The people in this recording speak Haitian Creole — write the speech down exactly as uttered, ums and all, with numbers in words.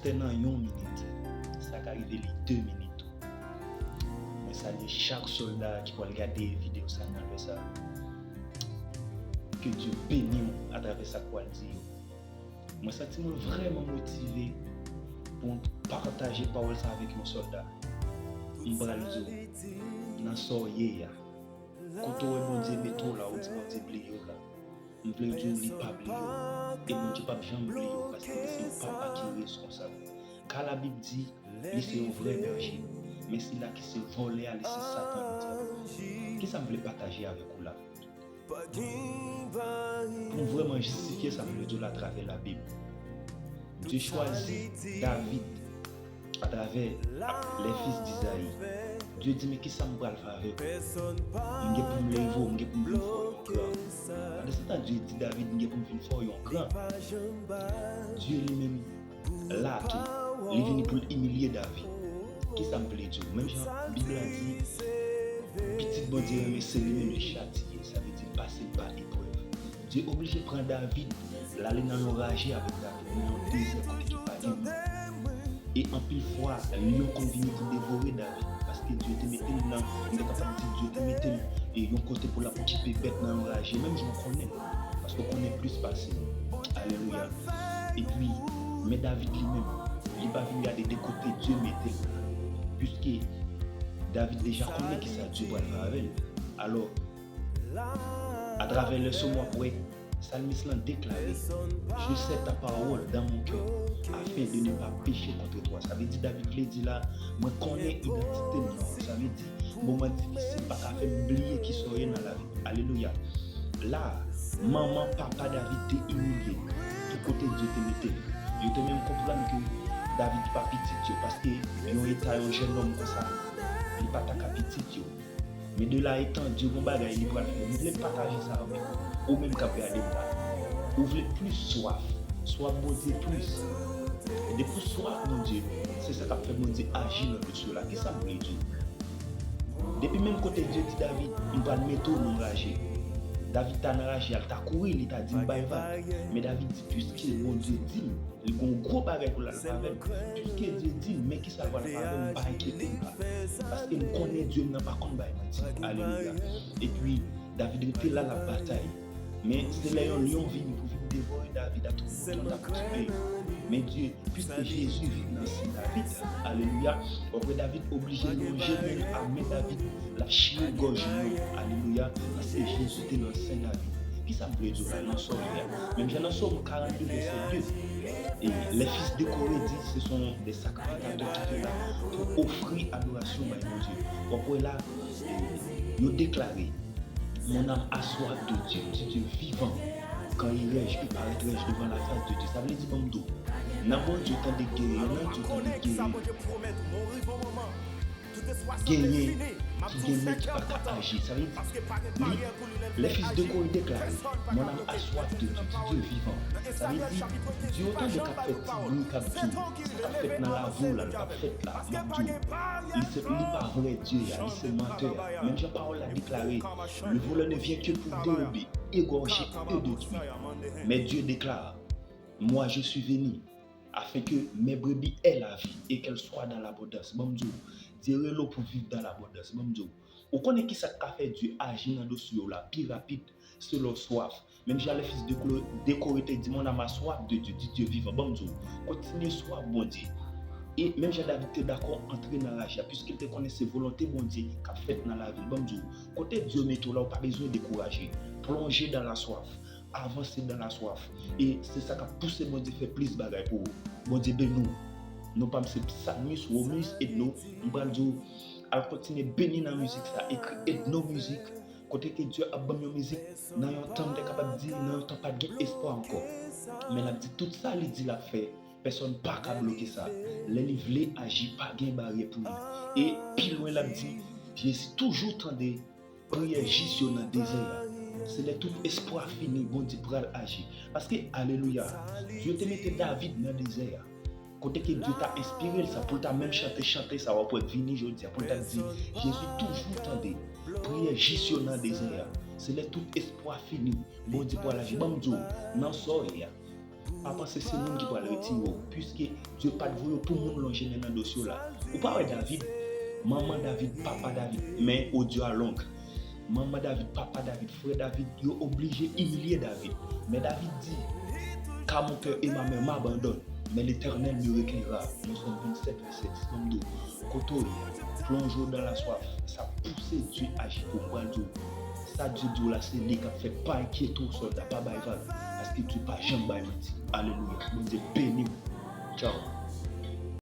Sèlman yon minit. Sa ka rive li de minit tou. Mwen salye chak sòlda ki pral gade videyo sa nan lè sa. Ke Dye beni w atravè sa k pral di yo. Mwen santi mwen vrèman motive pou m pataje pawòl sa avèk yon sòlda. M pral di w, nan sa w ye a, kote w wè Bondye mete w la, ou di Bondye bliye w la. M vle di w li pa bliye w. E Bondye p ap janm bliye w, paske li se yon papa ki reskonsab. Ka Labib di, li se yon vrè bèje. Men sila ki se vòlè a, li se Satan, li dyab. Kisa m vle pataje avèk ou la? Pou m vrèman jistifye sa m vle di w la atravè Labib. Dye chwazi David atravè les fils d'Isaïe. Dye di, men kisa m pral fè avèk ou? M gen pou m leve w, m gen pou m vin fè w yon gran. Pandan se tan, Dye di David, m gen pou m vin fè w yon gran. Dye li menm la tou, li vini pou l imilye David. Kisa m vle di w? Menm jan Bib la di, pitit Bondye renmen se li menm li chatye, sa vle di l pase l pa eprèv. Dye oblije pran David, l ale nan yon raje avèk David, nan yon dezè kote ki pa gen moun. E anpil fwa, lyon konn vini pou devore David, paske Dye te mete l nan, m te kapab di, Dye te mete l e yon kote pou l ap okipe bèt nan yon raje, menm jan w konnen, paske w konnen plis pase m. Alelouya. Epi, men David li menm, li pa vin gade de kote Dye mete l la, piske David deja konnen kisa Dye pral fè avè l. Alò, atravè lèson w ap wè, salmis lan deklare, je sais ta parole dans mon cœur, afin de ne pas pécher contre toi. Sa vle di, David vle di la, mwen konnen idantite m nan ou. Sa vle di, moman difisil pa ka fè m bliye kisa w ye nan lavi m. Alelouya. La, manman, papa David te imilye l pou kote Dye te mete l. Yo te menm konprann ke David pa pitit yo, paske yon eta yon jennonm konsa, li pa ta ka pitit yo. Men de la etan Dye gon bagay li pral fè. M vle pataje sa avèk ou, ou menm k ap gade m la. Ou vle plis swaf, swaf Bondye plis. E depi w swaf Bondye, se sa k ap fè Bondye aji nan dosye w la. Kisa m vle di w? Depi menm kote Dye di David, m pral mete w nan raje. David ta nan raje a, l ta kouri, li ta di m bay vag. Men David di, piske Bondye di m, li gon gwo bagay pou l al fè avè m. Piske Dye di m, men kisa l pral fè avè m, m pa enkyete m pa. Paske m konnen Dye m nan pa konn bay manti. Alelouya. Epi, David rete la, l ap batay. Men se lè yon lyon vini pou vin devore David a tout mouton, l ap okipe yo. Men Dye, piske Jezi viv nan sen David, alelouya, w ap wè David oblije lonje men l a men David, l ap chire gòj lyon, alelouya, paske Jezi te nan sen David. Kisa m vle di w la nan sa w ye a? Menm jan nan Sòm karannde vèsè de, e les fils de Coré di, se sont des sacrificateurs ki te la pou ofri adorasyon bay Bondye. W ap wè la, e, yo deklare, mon âme a soif de Dieu, du Dieu vivant, quand il règne, il paraît règne devant la face de Dieu. Sa vle di, ban m di w, nan Bondye tande gere, nan Dye tande gere. Genyen ki gen men ki pa ka aji. Sa vle di, li, les fils de Coré deklare, mon âme a soif de Dieu, du Dieu vivant. Sa vle di, Dye w tande k ap fè ti bri k ap di w, sa k ap fèt nan lavi w la, l p ap fèt la, m ap di w, li se, li pa vrè Dye a, li se mantè a. Menm jan pawòl la deklare, le voleur ne vient que pour dérober, égorger et détruire. Mais Dieu déclare, moi je suis venu afin que mes brebis aient la vie et qu'elle soit dans l'abondance. Ban m di w, Dye rele w pou viv dans l'abondance. Ban m di w, ou konnen kisa k ka fè Dye aji nan dosye w la pi rapid? Se lè w swaf. Menm jan les fils de Coré, de Coré te di, mon âme a soif de Dieu, du Dieu vivant. Ban m di w, kontinye swaf Bondye. E menm jan David te dakò antre nan raje a, piske l te konnen se volonte Bondye k ap fèt nan lavi l. Ban m di w, kote Dye mete w la, ou pa bezwen dekouraje. Plonje dans la soif. Avanse dans la soif. E se sa k ap pouse Bondye fè plis bagay pou ou. Bondye beni w. Non pa m se Psalmis Romus Edno. M pral di w, al kontinye beni nan mizik sa. Ekri Edno Mizik. Kote ke Dye ap ban m yon mizik, nan yon tan m te kapab di, nan yon tan pa t gen espwa ankò. Men l ap di tout sa li di l ap fè, pèsonn pa ka bloke sa. Lè li vle aji, pa gen baryè pou li. E pi lwen l ap di, Jezi toujou tande priyè jis yo nan dezè a. Se lè tout espwa fini, Bondye pral aji. Paske, alelouya, Dye te mete David nan dezè a. Kote ke Dye ta enspire l sa, pou l ta menm chante chante sa, w ap wè vini jodi a, pou l ta di, Jezi toujou tande priyè jis yo nan dezè a. Se lè tout espwa fini, Bondye pral aji. Ban m di w, nan sa w ye a, pa panse se moun ki pral retire w, piske Dye pa t voye w pou moun lonje men nan dosye w la. Ou pa wè David, manman David, papa David, men odyo a long. Manman David, papa David, frè David, yo oblije imilye David. Men David di, Car mon cœur et ma main m'abandonnent, mais l'Éternel me recueillera. Dans Sòm vennsenk, vèsè dis, m di w, kote w ye a, plonje w nan laswaf, sa pouse Dye aji pou w. Mwen di w, sa Dye di w la, se li k ap fè. Pa enkyete w, sòlda, pa bay vag, paske Dye pa janm bay manti. Alelouya. Bondye beni w. Tchaw.